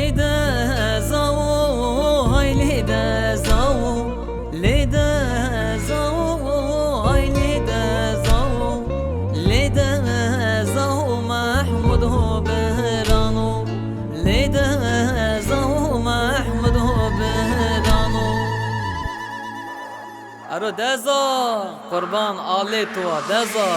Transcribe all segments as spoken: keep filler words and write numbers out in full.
Lê de zawo, hay lê de zawo, lê de zawo, hay lê de zawo, lê de zawo Mehmud ho birano, lê de zawo Mehmud ho birano. Ero deza, qurban alê to wa deza.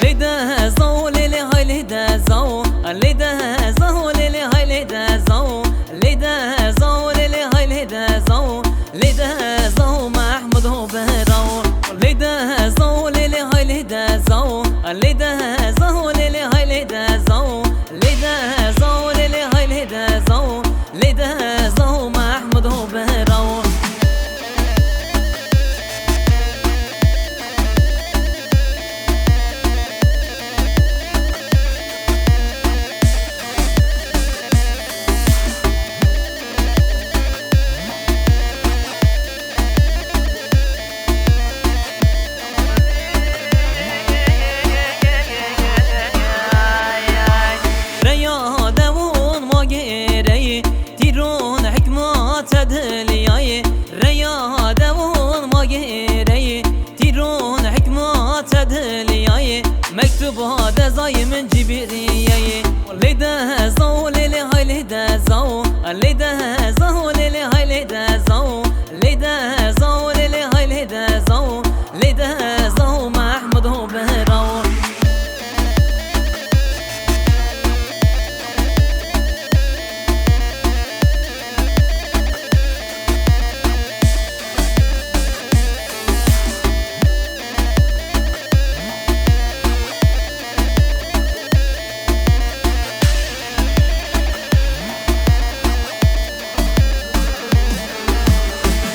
Lê de zawo lê lê hay lê de zawo. Lê de zawo lê lê hay lê de zawo. Lê de zawo lê lê hay lê de zawo. Lê de zawo Mehmud ho birawo. Lê de zawo lê lê hay lê de zawo. Lê de zawo lê lê hay lê de zawo. Lê de zawo lê lê hay lê de zawo. Lê de zawo Mehmud ho birawo. Reya dewon ma gêreyî, tîron hikmat edlîyayî. Reya dewon ma gêreyî, tîron hikmat edlîyayî. Mektuba dezayî min cibirîyeyî. Lê de zawo lê lê hay lê de zawo. Lê de zawo lê lê hay lê de zawo. Lê de zawo lê lê hay lê de zawo. Lê de zawo Mehmud ho birawo.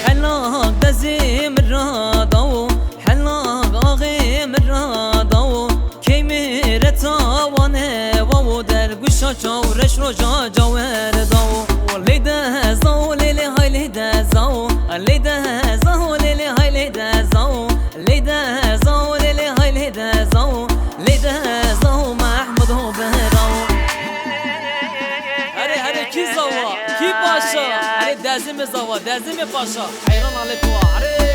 Helaq dezê mi ra dawo, helaq axê mi ra dawo. Key mi re tawane wawo, derguşa çaw reş roja cawer dawo. Lê de zawo lê lê hay lê de zawo. Lê de zawo lê lê hay lê de zawo. Lê de zawo lê lê hay lê de zawo. Lê de zawo Mehmud ho birawo. Erê, erê, kî zawa, kî paşa? Erê, Dezimê zawa, Dezimê paşa. Heyran alê to wa. Erê.